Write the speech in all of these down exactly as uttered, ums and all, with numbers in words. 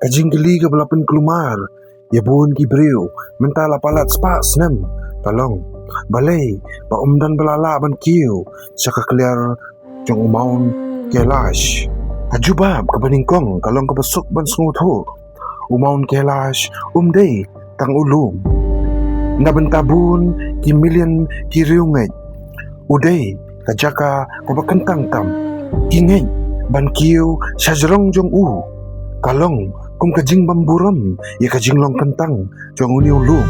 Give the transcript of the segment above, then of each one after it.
Ka jingkylli kaba la pynkulmar ïa bun ki briew mynta la palat spah snem ka long, balei ba ym don ba la lah ban kiew sha ka kliar jong u Mount Kailash? Ka jubab kaba nyngkong ka long kaba suk ban sngewthuh. U Mount Kailash um dei tang u lum. Na bynta bun ki million ki riewngeit, u dei ka jaka kaba kyntang tam. Ki ngeit ban kiew sha jrong jong u. Ka long kum ka jingbymburom ïa ka jinglong kyntang jong une u lum.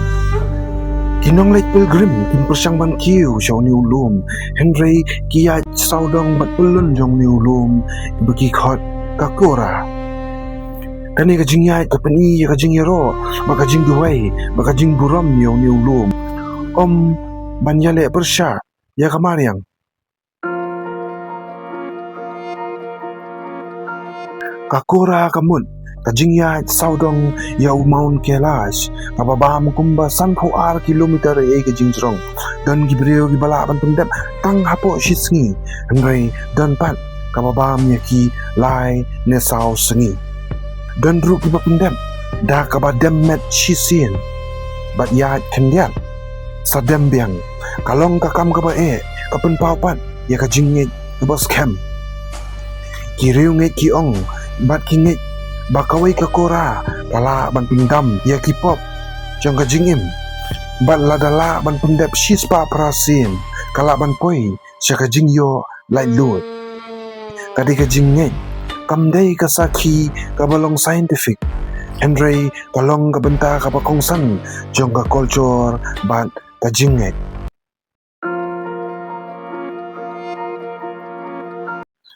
Ki nongleit pilgrim kim pyrshang ban kiew sha une u lum, hynrei ki ïaid sawdong bad pyllun jong une u lum, ba ki khot Kakkora. Kane ka jingïaid ka pyni ïa ka jingïaroh bad ka jingduwai bad ka jingburom ïa une u lum. Ym ban ïaleh pyrshah ïa ka mariang. Kakkora ka mut ka jingïaid sawdong ïa u Mount Kailash, kaba bam kumba sanphew ar kilometer ïa ka jingjrong. Don ki briew kiba lah ban pyndep tang hapoh shi sngi, hynrei don pat kaba bam ïa ki lai ne saw sngi. Don ruh kiba pyndep da kaba dem met shisien bad ïaid khyndiat sa dem biang. Ka long ka kam kaba eh, ka pynpaw pat ïa ka jingngeit kaba skhem. Ki riewngeit ki ong bad ki ngeit ba kawei Kakkora ka lah ban pyndam ïa ki pop jong ka jingim. Bad lada lah ban pyndep shispah phra sien, ka lah ban poi sha ka jingïoh laitluid. Ka dei ka jingngeit, kam dei ka sakhi kaba long scientific, hynrei ka long ka bynta kaba kongsan jong ka culture bad ka jingngeit.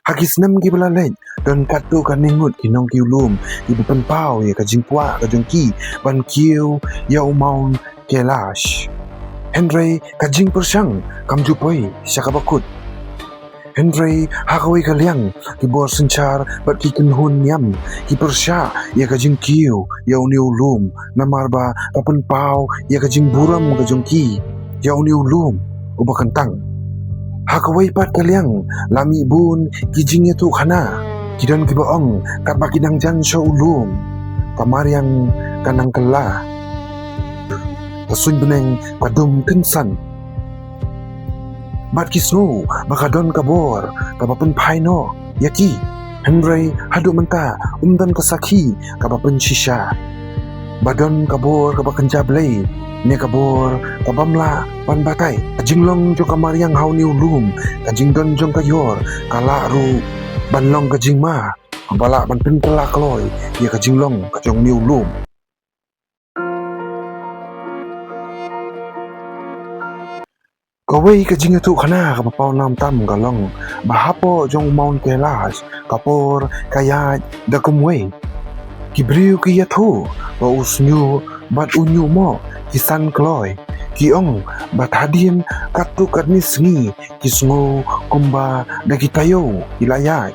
Ha ki snem kiba la leit, don katto katne ngut ki nongkiew lum kiba pynpaw ïa ka jingkwah ka jong ki ban kiew ïa u Mount Kailash. Hynrei ka jingpyrshang kam ju poi sha kaba kut. Hynrei ha kawei ka liang, ki bor synshar bad ki kynhun niam ki pyrshah ïa ka jingkiew ïa une u lum, namar ba ka pynpaw ïa ka jingburom ka jong ki ïa une u lum uba kyntang. Ha kawei pat ka liang la mih bun ki jingïathuhkhana. Ki don kiba ong katba ki dang jan sha u lum, ka mariang ka nang kylla, ka suiñ bneng ka dum kynsan. Bad ki sngew ba ka don ka bor kaba pynphai noh ïa ki. Hynrei haduh mynta ym don ka sakhi kaba pynshisha ba don ka bor kaba kynja blei ne ka bor kabym lah ban batai. Ka jinglong jong ka mariang ha une u lum, ka jingdon jong ka ïor, ka lah ruh ban long ka jingma ba lah ban pynkylla kloi ïa ka jinglong ka jong une u lum. Kawei ka jingïathuhkhana kaba pawnam tam ka long ba hapoh jong u Mount Kailash ka por ka ïaid da kumwei. Ki briew ki ïathuh ba u shñiuh bad u ñiuhmoh ki san kloi. Ki ong ba hadien katto katne sngi ki sngew kumba da ki taïew ki la ïaid.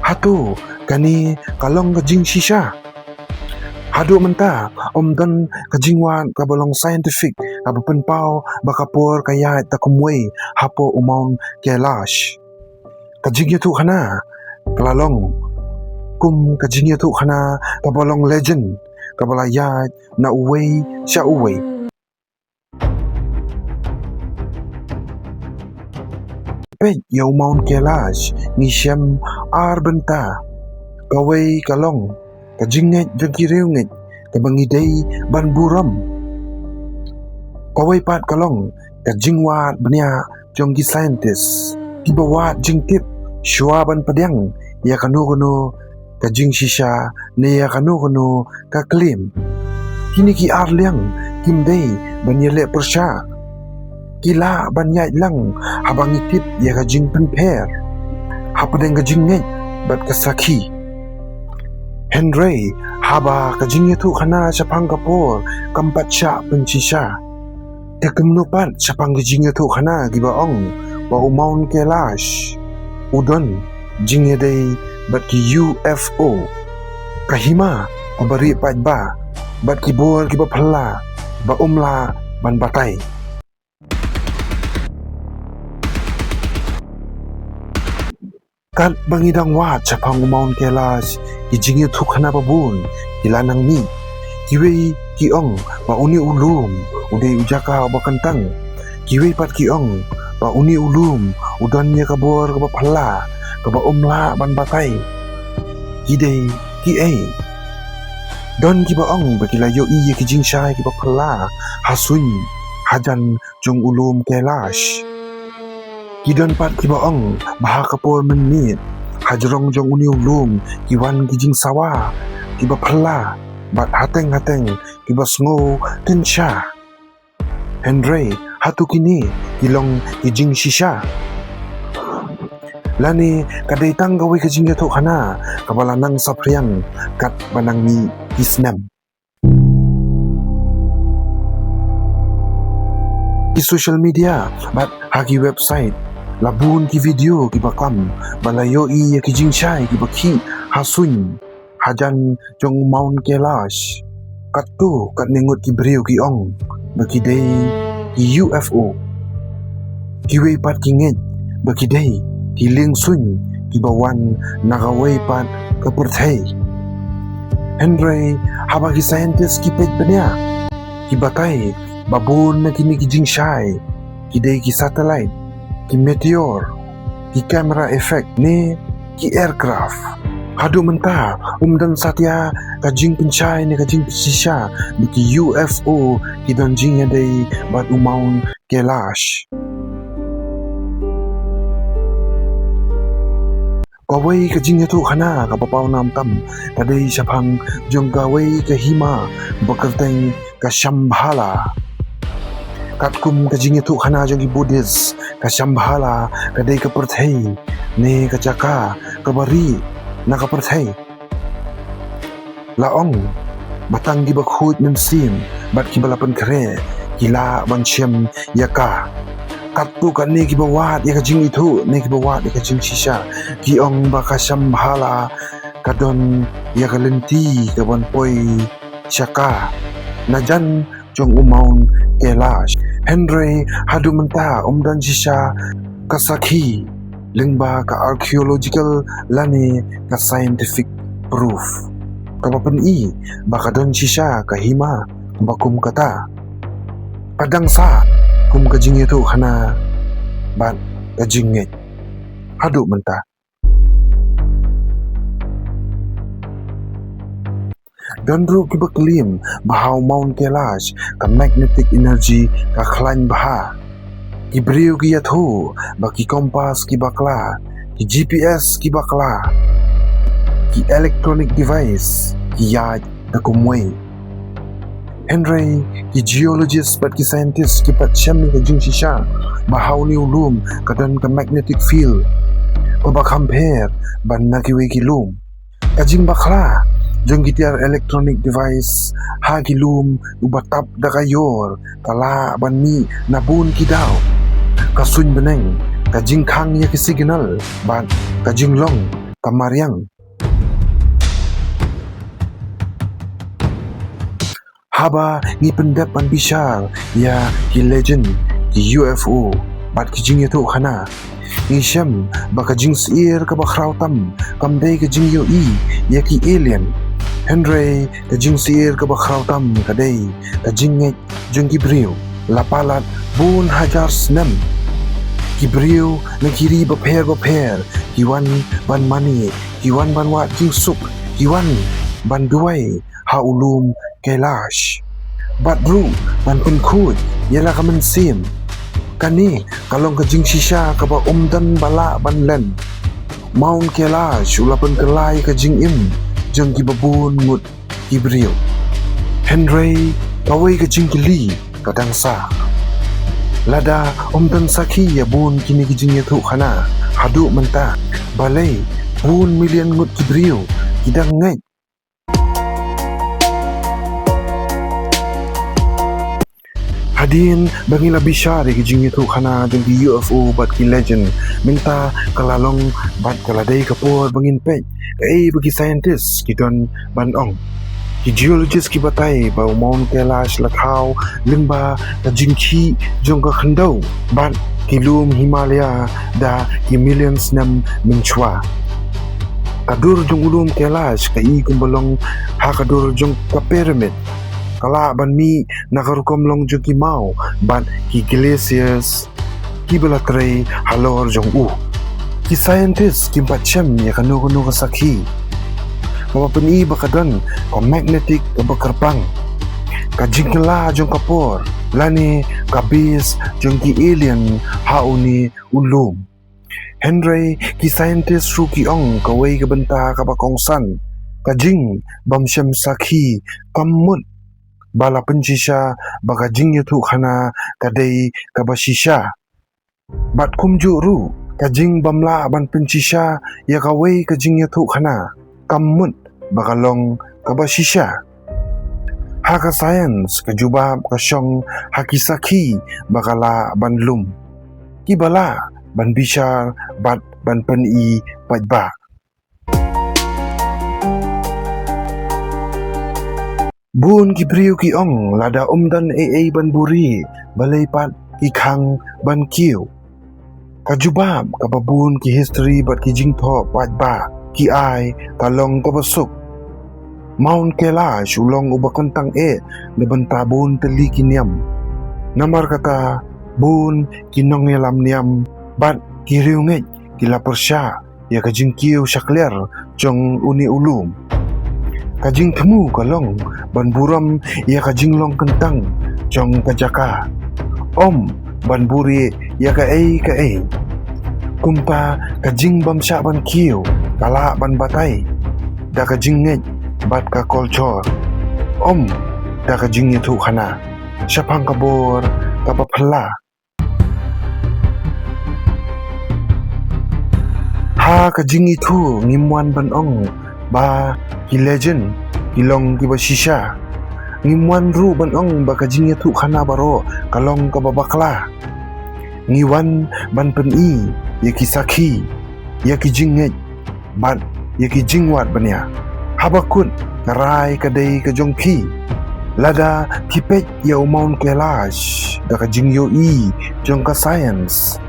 Hato kane ka long ka jingshisha? Haduh mynta ym don ka jingwad kaba long scientific kaba pynpaw ba ka por ka ïaid da kumwei hapoh u Mount Kailash. Ka jingïathuhkhana ka la long kum ka jingïathuhkhana kaba long legend, kaba la ïaid na uwei sha uwei. Peit ïa u Mount Kailash ngi shem ar bynta. Kawei ka long ka jingngeit jong ki riewngeit kaba ngi dei ban burom. Kawei pat ka long ka jingwad bniah jong ki scientist kiba wad jingtip shuwa ban pdiang ïa kano kano ka jingshisha ne ïa kano kano ka claim. Kine ki ar liang kim dei ban ïaleh pyrshah. Ki lah ban ïaid lang haba ngi tip ïa ka jingpynpher hapdeng ka jingngeit bad ka sakhi. Hynrei haba ka jingïathuhkhana shaphang ka por kam pat shah pynshisha, te kumno pat shaphang ka jingïathuhkhana kiba ong ba u Mount Kailash u don jingïadei bad ki U F O, ka hima kaba rieh paidbah bad ki bor kiba phylla ba ym lah ban batai. Katba ngi dang wad shaphang u Mount Kailash, ki jingïathuhkhana babun ki la nang mih. Kiwei ki ong ba une u lum u dei u jaka uba kyntang. Kiwei pat ki ong ba une u lum u don ïa ka bor kaba phylla, kaba ym lah ban batai. Ki dei kiei? Don kiba ong ba ki la ïohi ïa ki jingshai kiba phylla ha suiñ hajan jong u lum Kailash. Ki don pat kiba ong ba ha ka por mynmiet, hajrong jong une u lum ki wan ki jingsawa kiba phylla bad hateng-hateng kiba sngew kynsha. Hynrei hato kine ki long ki jingshisha, lane ka dei tang kawei ka jingïathuhkhana kaba la nang saphriang katba nang mih ki snem? Ki social media bad ha ki website la bun ki video kiba kam ba la ïohi ïa ki jingshai kiba khih ha suiñ hajan jong Mount Kailash. Katto katne ngut ki briew ki ong ba ki dei ki U F O. Kiwei pat ki ngeit ba ki dei ki liengsuiñ kiba wan na kawei pat ka pyrthei. Hynrei haba ki scientist ki peit bniah, ki batai ba bun na kine ki jingshai ki dei ki satellite, ki meteor, ki camera effect ne ki aircraft. Haduh mynta ym don satia ka jingpynshai ne ka jingpynshisha ba ki U F O ki don jingïadei bad u Mount Kailash. Kawei ka jingïathuhkhana kaba pawnam tam ka dei shaphang jong kawei ka hima ba kyrteng ka Shambhala. Katkum ka jingïathuhkhana jong ki Buddhist, ka Shambhala ka dei ka pyrthei ne ka jaka kaba rieh na ka pyrthei. La ong ba tang kiba khuid mynsiem bad kiba la pynkhreh ki lah ban shem ïa ka. Katto katne kiba wad ïa ka jingithuh ne kiba wad ïa ka jingshisha ki ong ba ka Shambhala ka don ïa ka lynti kaban poi sha ka najan jong u Mount Kailash. Hynrei haduh mynta ym don shisha ka sakhi lyngba ka archaeological lane ka scientific proof kaba pyni ba ka don shisha ka hima ba kum kata. Ka dang sah kum ka jingïathuhkhana bad ka jingngeit haduh mynta. Don ruh kiba claim ba ha u Mount Kailash ka magnetic energy ka khlaiñ bha. Ki briew ki ïathuh ba ki compass ki bakla, ki G P S ki bakla, ki electronic device ki ïaid da kumwei. Hynrei ki geologist bad ki scientist ki pat shem ïa ka jingshisha ba ha une u lum ka don ka magnetic field kaba kham pher ban na kiwei ki lum. Ka jingbakla jong ki tiar electronic device ha ki lum uba tap da ka ïor ka lah ban mih na bun ki daw. Ka suiñ bneng, ka jingkhang ïa ki signal bad ka jinglong ka mariang. Haba ngi pyndep ban bishar ïa ki legend, ki U F O bad ki jingïathuhkhana, ngi shem ba ka jingsyier kaba khraw tam kam dei ka jingïohi ïa ki alien. Hynrei ka jingsyier kaba khraw tam ka dei ka jingngeit jong ki briew. La palat bun hajar snem, ki briew na ki ri bapher bapher ki wan ban mane, ki wan ban wad jingsuk, ki wan ban duwai ha u lum Kailash bad ruh ban pynkhuid ïa la ka mynsiem. Kane ka long ka jingshisha kaba ym don ba lah ban len. Mount Kailash u la pynkylla ïa ka jingim jong kiba bun ngut ki briew. Hynrei kawei ka jingkylli ka dang sah. Lada ym don sakhi ïa bun kine ki jingïathuhkhana haduh mynta, balei bun million ngut ki briew ki dang ngeit? Hadien ba ngi la bishar ïa ki jingïathuhkhana jong ki U F O bad ki legend, mynta ka la long bad ka la dei ka por ba ngin peit kaei ba ki scientist ki don ban ong. Ki geologist ki batai ba u Mount Kailash la thaw lyngba ka jingkhih jong ka khyndew bad ki lum Himalaya da ki million snem mynshuwa. Ka dur jong u lum Kailash ka i kumba long ha ka dur jong ka pyramid. Ka lah ban mih na ka rukom long jong ki maw bad ki glaciers kiba la trei halor jong u. Ki scientist kim pat shem ïa kano kano ka sakhi kaba pyni ba ka don ka magnetic kaba kyrpang, ka jingkylla jong ka por lane ka base jong ki alien ha une u lum. Hynrei ki scientist ruh ki ong kawei ka bynta kaba kongsan, ka jingbym shem sakhi kam mut ba la pynshisha ba ka jingïathuhkhana ka dei kaba shisha. Bad kumjuh ruh ka jingbym lah ban pynshisha ïa kawei ka jingïathuhkhana kam mut ba ka long kaba shisha. Ha ka science ka jubab ka shong ha ki sakhi ba ka lah ban lum, kiba lah ban bishar bad ban pyni paidbah. Bun ki briew ki ong lada ym don ei ei ban buri, balei pat ki khang ban kiew. Ka jubab kaba bun ki history bad ki jingthoh paidbah ki ai ka long kaba suk. Mount Kailash u long uba kyntang eh na bynta bun tylli ki niam. Namar kata bun ki nongïalam niam bad ki riewngeit ki la pyrshah ïa ka jingkiew shakliar jong une u lum. Ka jingthmu ka long ban burom ïa ka jinglong kyntang jong ka jaka, ym ban buri ïa kaei kaei. Kumta ka jingbym shah ban kiew ka lah ban batai da ka jingngeit bad ka culture, ym da ka jingïathuhkhana shaphang ka bor kaba phylla. Ha ka jingithuh ngim wan ban ong ba ki legend ki long kiba shisha. Ngim wan ruh ban ong ba ka jingïathuhkhana baroh ka long kaba bakla. Ngi wan ban pyni ïa ki sakhi, ïa ki jingngeit bad ïa ki jingwad bniah. Haba kut ka rai ka dei ka jong phi. Lada phi peit ïa u Mount Kailash da ka jingïohi jong ka science,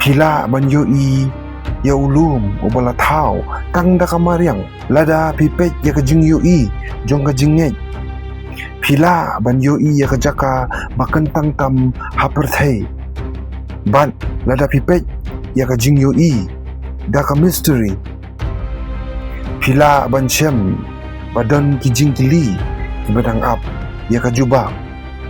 phi lah ban ïohi ïa u lum uba la thaw tang da ka mariang. Lada phi peit ïa ka jingïohi jong ka jingngeit, phi lah ban ïohi ïa ka jaka ba kyntang tam ha pyrthei. Bad lada phi peit ïa ka jingïohi da ka mystery, phi lah ban shem ba don ki jingkylli kiba dang ap ïa ka jubab.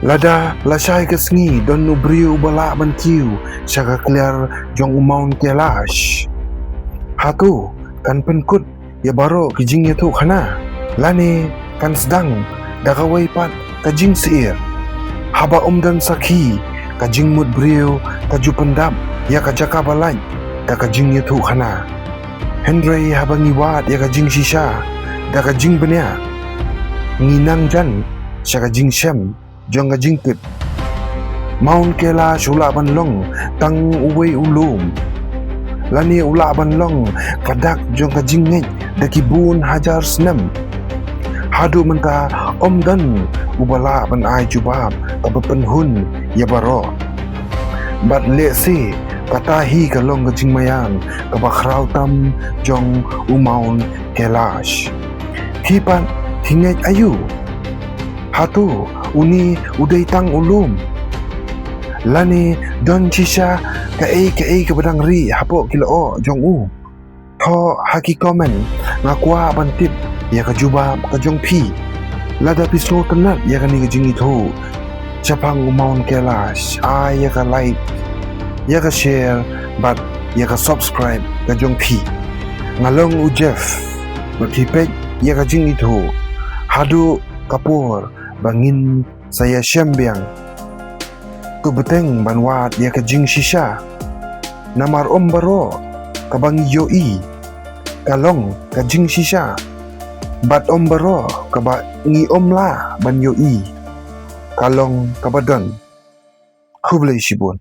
Lada lashai ka sngi don u briew uba lah ban kiew sha ka kliar jong u Mount Kailash, hato kan pynkut ïa baroh ki jingïathuhkhana lane kan sdang da kawei pat ka jingsyier? Haba ym don sakhi, ka jingmut briew ka ju pyndap ïa ka jaka ba lait da ka jingïathuhkhana. Hynrei haba ngi wad ïa ka jingshisha da ka jingbniah, ngi nang jan sha ka jingshem jong ka jingtip. Mount Kailash u lah ban long tang uwei u lum, lane u lah ban long ka dak jong ka jingngeit da ki bun hajar snem. Haduh mynta ym don uba lah ban ai jubab kaba pynhun ïa baroh. Bad lehse kata hi ka long ka jingmaïan kaba khraw tam jong u Mount Kailash. Phi pat phi ngeit aïu? Hato une u dei tang u lum, lane don shisha kaei kaei kaba dang rieh hapoh ki lyoh jong u? Thoh ha ki comment, nga kwah ban tip ïa ka jubab ka jong phi. Lada phi sngewtynnat ïa kane ka jingithuh shaphang u Mount Kailash, ai ïa ka like, ïa ka share bad ïa ka subscribe ka jong phi. Nga long u Jeff bad phi peit ïa ka jingithuh. Haduh ka por ba ngin sa ïashem biang, to bteng ban wad ïa ka jingshisha. Namar ym baroh kaba ngi ïohi ka long ka jingshisha, bad ym baroh kaba ngi ym lah ban ïohi ka long kaba don. Khublei shibun.